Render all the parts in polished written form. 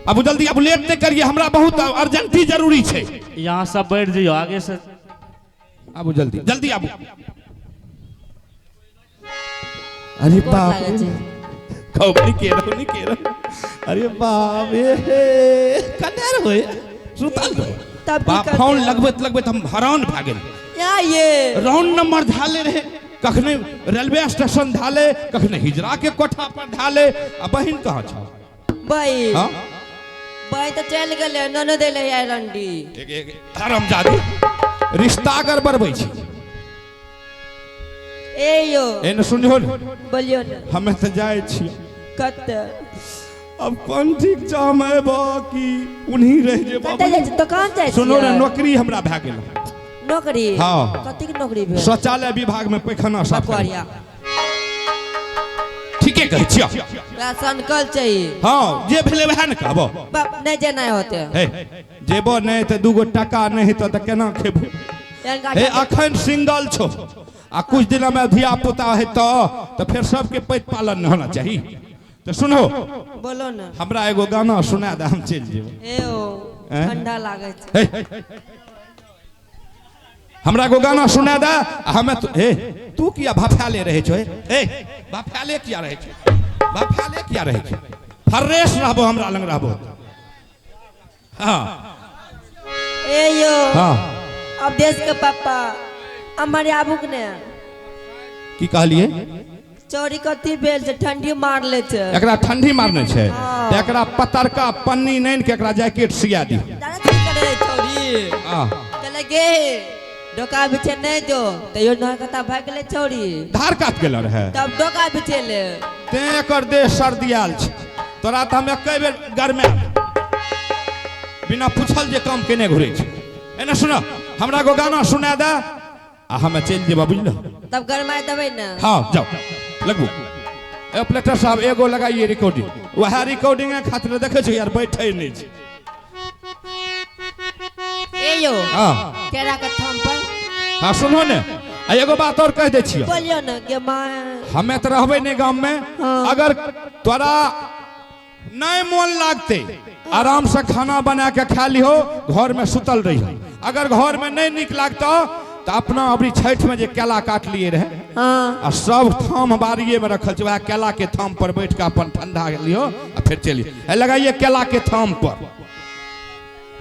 आबू जल्दी आबू, लेट नहि करिए, हमरा बहुत अर्जेंटी जरूरी छै। यहाँ सब बैठ जइयो आगे से। आबू जल्दी जल्दी आबू। अरे गोर बाप लागै छै। कहू निके रहो निके रहो। अरे बाप रे, कने रहो सुतल रहो। तब की बाप करतै? फोन लगबैत लगबैत हम हैरान भए गेल। या ये राउंड नंबर धाले रहे, कखने रेलवे स्टेशन धाले, कखने हिजरा के कोठा पर धाले। आ बहिन कहाँ छौ? बहिन? हाँ। बहिन तऽ चलि गेलै ननद एलै आइ रंडी। एक एक हरामजादी रिश्ता गड़बड़बै छी। ए यौ। एने सुनियो ने। बोलियौ ने। हमे तऽ जाइ छी। कतऽ? अब कोन ठीक छौ, हम अयबो कि उन्हीं रहि जेबो? कतऽ जाइ छी? दोकान जाइ सुनो ने, छियै? नौकरी हमरा भए गेल। नौकरी? हाँ। कतेक नौकरी भेल? शौचालय विभाग में पैखाना साफ करै। बढ़िया। ठीके कहै छियौ। तोरा सनकल चाही। हाँ, जे भेलै वएह ने कहबो। बाप नहि जेनाइ होते। हे जेबो नहि तऽ दूगो टाका नहि हेतौ तऽ केना खेबो? हे अखन सिंगल छौ आ कुछ दिन में धिया पुता हेतौ तऽ फेर सबके पैत पालन नहि होना चाही। तऽ सुनो। बोलो ने। हमरा एगो गाना सुना दे, हम चलि जेबै। ए ओ हैं? ठंडा लागै छै। हे हमरा एगो गाना सुना दे आ हमे तो, हे तू किया भफाले रहै छौ? हे भफाले किया रहै छौ? भफाले किया रहै छौ? फ्रेश रहबो, हमरा लग रहबो। हाँ। ए यो। हाँ। अब देश के पापा हमारे आबू के ने। की कहलिए? चोरी कथी भेल छै? ठंडी मार ले छै। एकरा ठंडी मारने छै। हाँ। तऽ एकरा पतरका पन्नी नानि के एकरा जैकेट सिया दी। जाने छी करे चोरी। हाँ। चले गे डोका बिछे नहीं जो तैयो नहर कता भाग गेलै चोरी। धार काट गेल रहे। तब डोका बिछे ले। तें एकर देह सर्दियाल छै। तोरा तऽ हम एके बेर गरमे बिना पूछल जे काम केने घुरै छै। एने सुन, हमरा एगो गाना सुना दे आ हमे चलि जेबा, बुझल? तब गरमाय देबै ने। हाँ जाओ लगबू। ए ऑपरेटर साहब एगो लगाइए रिकॉर्डिंग। वएह रिकॉर्डिंग खातिर देखै छै यार बैठे नहि छै। ए यो। हाँ। केरा के थम पर। हाँ सुनो ने, आ एगो बात और कह दै छियौ। बोलियो ने गे माँ। हमे तऽ रहबै नहि गाम में। हाँ। अगर तोरा नहीं मोन लागते आराम से खाना बना के खा लिहो, घर में सुतल रहिहो। अगर घर में नहीं निक लागतो तो अपना अभी छठ में जे केला काट लिए रहे। हाँ। आ सब थाम बाड़िए में रखल छै, वएह केला के थाम पर बैठ के अपन ठंडा लियो आ फिर चलिए। ए लगाइए केला के थाम पर।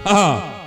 हाँ।